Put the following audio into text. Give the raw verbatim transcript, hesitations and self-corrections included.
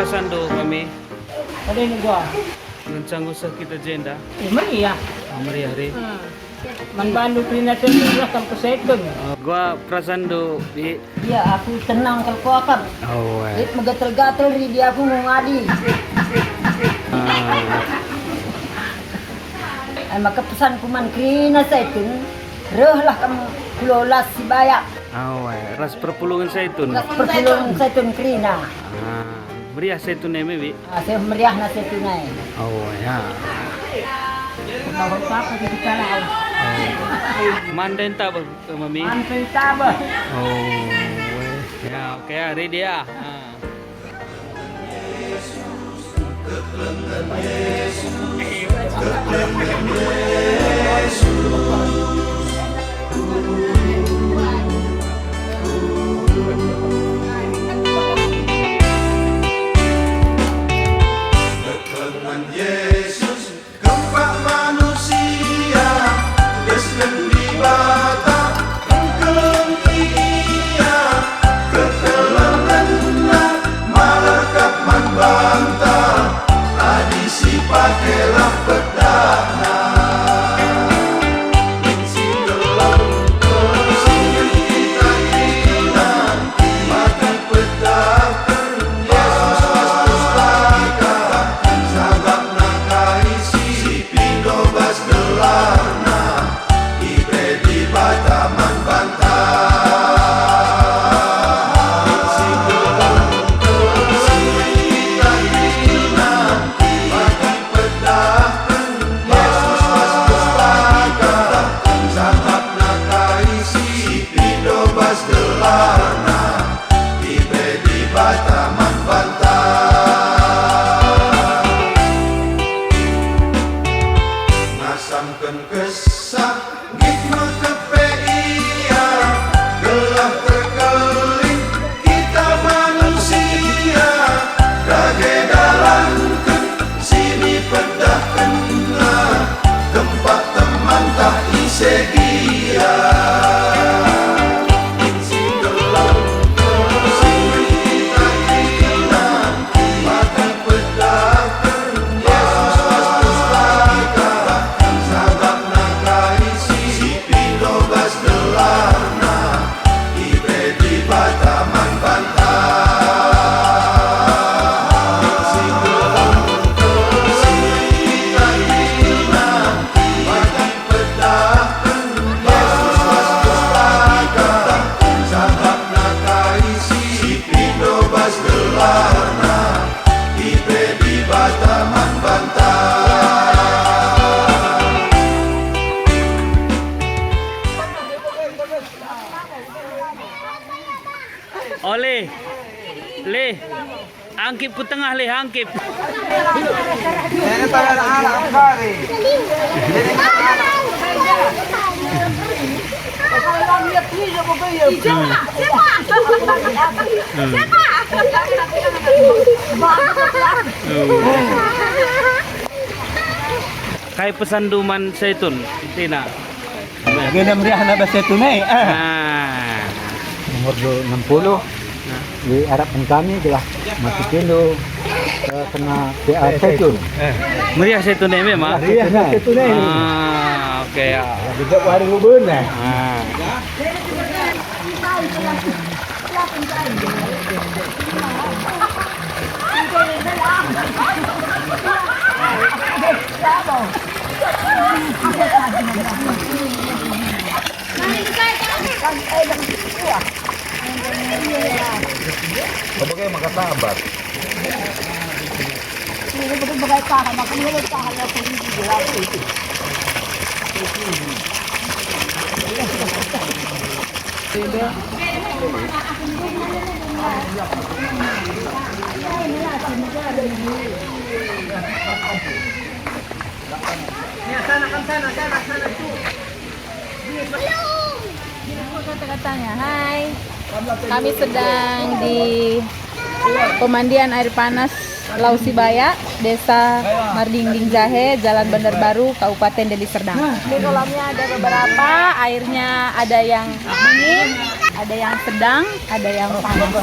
Sando kami. Ada ini gua. Ngenca ngusah kita jenda. Eh, meriah. Ah, meriah, Ri. Hmm. Man bandu kerina tentu lah kam kesetun. Ah, gua perasaan do, Bi. Iya, aku tenang kal kuakap. Oh, eh. Lit megatel-gatel ri dia aku ngadi. Ah. Eh, maka pesanku man kerina setun, rehlah kam kulolas si bayak. Oh, eh, ras perpulungen setun. Ras perpulungen setun kerina. Ah, meriah setun e me, Bi. Ah, seh meriahna setun e. Oh, ya. Tahu apa kita tahu. Oh. Mande entah, Bang, Mami. Mande entah, Bang. Oh, ya, oke, ya, ready ya. Ah. Dengan Yesus, kempak manusia, kesken Dibata, engkeleng Ia, kekelengenNa, malar kap man banta, adi sipakelah pedahNa. Min si ndeleng, si kita kina, maka pedahken Yesus Kristus banta, sabapna kai si pindo bas gelarNa, iberre Dibata man banta. Si ndeleng, si kita kina, maka pedahken Yesus Kristus banta, sabapna kai si pindo bas gelarNa, iberre Dibata man banta. Ngasamken Kesah, nggit me kepe Ia, gelah terkelin kita manusia, dage dalanken si nipedahkenNa, kempak temanta ise gia. Min si ndeleng, si kita kina, maka pedahken Yesus Kristus banta, sabapna kai si pindo bas gelarNa, iberre Dibata man banta. Si ndeleng, si kita kina, maka pedahken Yesus Kristus banta, sabapna kai si pindo bas gelarNa, iberre Dibata man banta. Ole, le, angkip ku tengah le, angkip. Ini tangan anak kari. Jadi Kai pesan duman Zaitun, Tina? Gena meriahna bas Zaitun e, ah. Ah. Nomor enam puluh. Nah. Diharapkan kami adalah masih pindo, eh, kena P A Zaitun. Eh. Meriah Zaitun e memang. Meriah, nah. Zaitun e. Ah, oke, ya. Juga warung ubun, nah. Ah. Bage maka sabar. Ya, sana, kan sana, sana, sana, itu. Ini kata-katanya, hai. Kami sedang di pemandian air panas Lau Sibaya, Desa Mardingding Jahe, Jalan Bandarbaru, Kabupaten Deli Serdang. Di kolamnya ada beberapa, airnya ada yang dingin, ada yang sedang, ada yang panas.